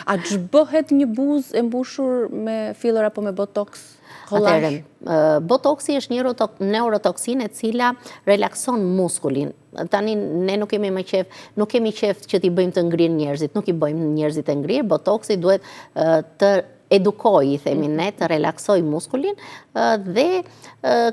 A ç'bëhet një buzë e mbushur me filler apo me botox? Atëherë, botoksi është një neurotoksinë e cila relakson muskulin. Tani ne nuk kemi më qef, nuk kemi qef që t'i bëjmë të ngrirë njerëzit, nuk i bëjmë njerëzit e ngrirë, botoksi duhet të edukojë, i themi ne, të relaksojë muskulin dhe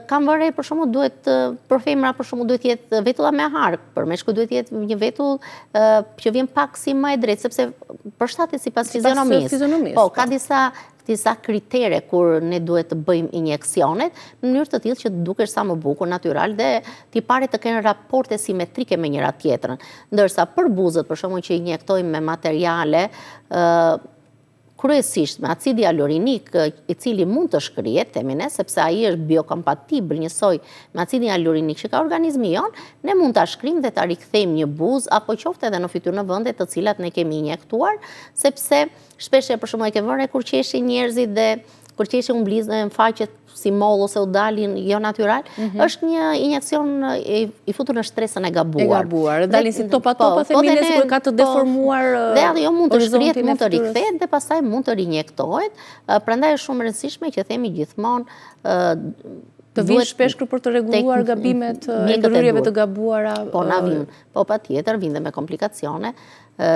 kam vënë re për shembull duhet për femra për shembull duhet jetë vetulla me hark, për meshkuj duhet jetë një vetull që vjen pak si më e drejtë, sepse përshtatet sipas fizionomisë. Po, ka disa kritere kur ne duhet të bëjmë injeksionet, në mënyrë të tillë që të dukesh sa më bukur, natyral dhe tiparet të kenë raporte simetrike me njëra tjetrën. Ndërsa për buzët, për shembull që injektojmë me materiale, kryesisht me acid hialurinik, i cili mund të shkrihet, themi ne, sepse ai është biokompatibël njësoj me acidin hialurinik që ka organizmi jonë, ne mund ta shkrijmë dhe ta rikthejmë një buzë apo qoftë edhe në fytyrë në vende të cilat ne kemi injektuar, sepse shpesh për shembull e ke vënë kur qeshin njerëzit dhe kur qeshin u mblidhen në faqet si mollë ose u dalin jo natyral, është një injeksion i futur në shtresën e gabuar. E gabuar, dalin si topa topa, po, themi ne sikur ka të po. deformuar. Dhe ajo mund të shkrihet, mund të rikthehet dhe pastaj mund të rinjektohet. Prandaj është shumë e rëndësishme që themi gjithmonë të vinë shpesh për të rregulluar gabimet e ndërhyrjeve të gabuara. Po na vinë, po patjetër vinë dhe me komplikacione.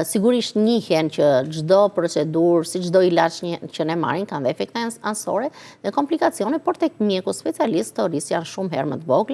Sigurisht njihen që çdo procedurë, si çdo ilaç që ne marrin, kanë dhe efekte anësore dhe komplikacione, por tek mjeku specialist këto risqe janë shumë herë më të vogla.